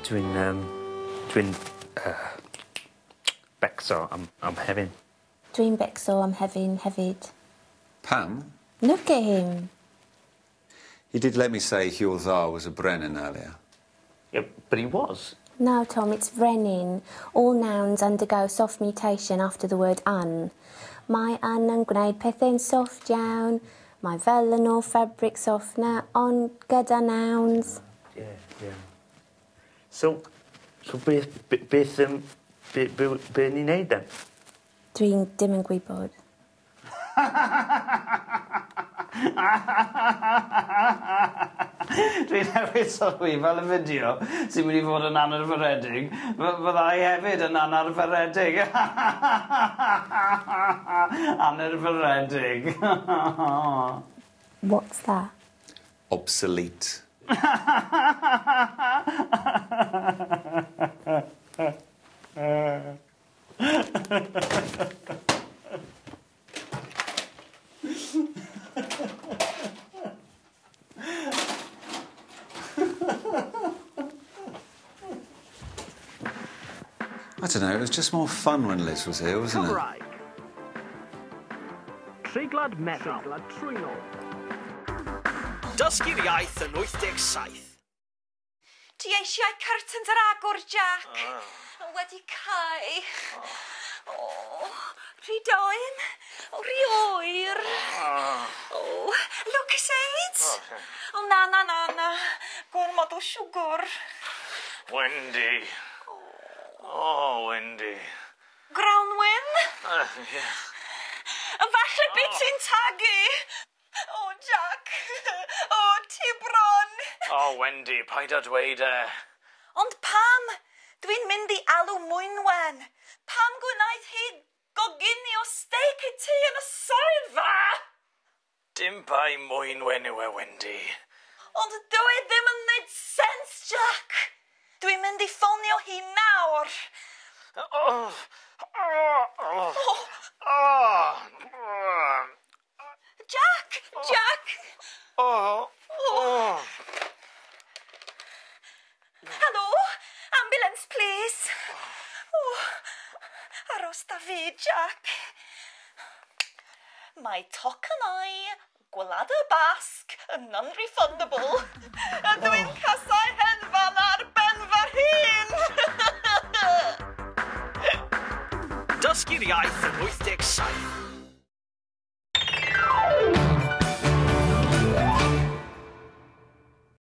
Dwi'n becso am Hefin. Dwi'n becso am Hefin hefyd. Pam? Look at him. He did let me say Hywel Dda was a Brenin earlier. Yeah, but he was. No, Tom, it's Frenin. All nouns undergo soft mutation after the word un. Mae un yn gwneud pethau'n soft iawn. Mae fel yn o fabric softener, ond gyda nouns. Yeah. So beth ni'n neud then? Dwi'n dim yn gwybod. Dwi'n hefyd sylwi fel y fideo sy'n mynd i fod yn anarferedig, fyddai hefyd yn anarferedig. Anarferedig. What's that? Obsolete. I don't know, it was just more fun when Liz was here, wasn't it? Cymraeg. Treiglad meddal. Treiglad trwynol. Dysgu'r iaith yn 87. Ti eisiau curtains ar agor, Jack? Wedi cau. Oh, rhy doen. O, rhy oer. Oh, Lucasade. O, na. Gormod o siwgr. Wendy. Oh, Wendy. Grawnwyn? Yeah. Falle beth ti'n tagu. Oh, Jack. Oh, ti bron. Oh, Wendy, paid â dweud e. Ond pam? Dwi'n mynd i alw Mwynwen. Pam gwnaeth hi goginio steak i ti yn y swyddfa? Dim bai Mwynwen yw e, Wendy. Ond dwi ddim yn neud sens, Jack. Dwi'n mynd i ffonio hi nawr. Jack! Jack! Helo? Ambulance, please. Oh, aros da fi, Jack. Mae tocynnau Gwlad y Basg yn non-refundable. A dwi'n casau hedfan ar ben fy hun. Dysgu'r iaith yn 87.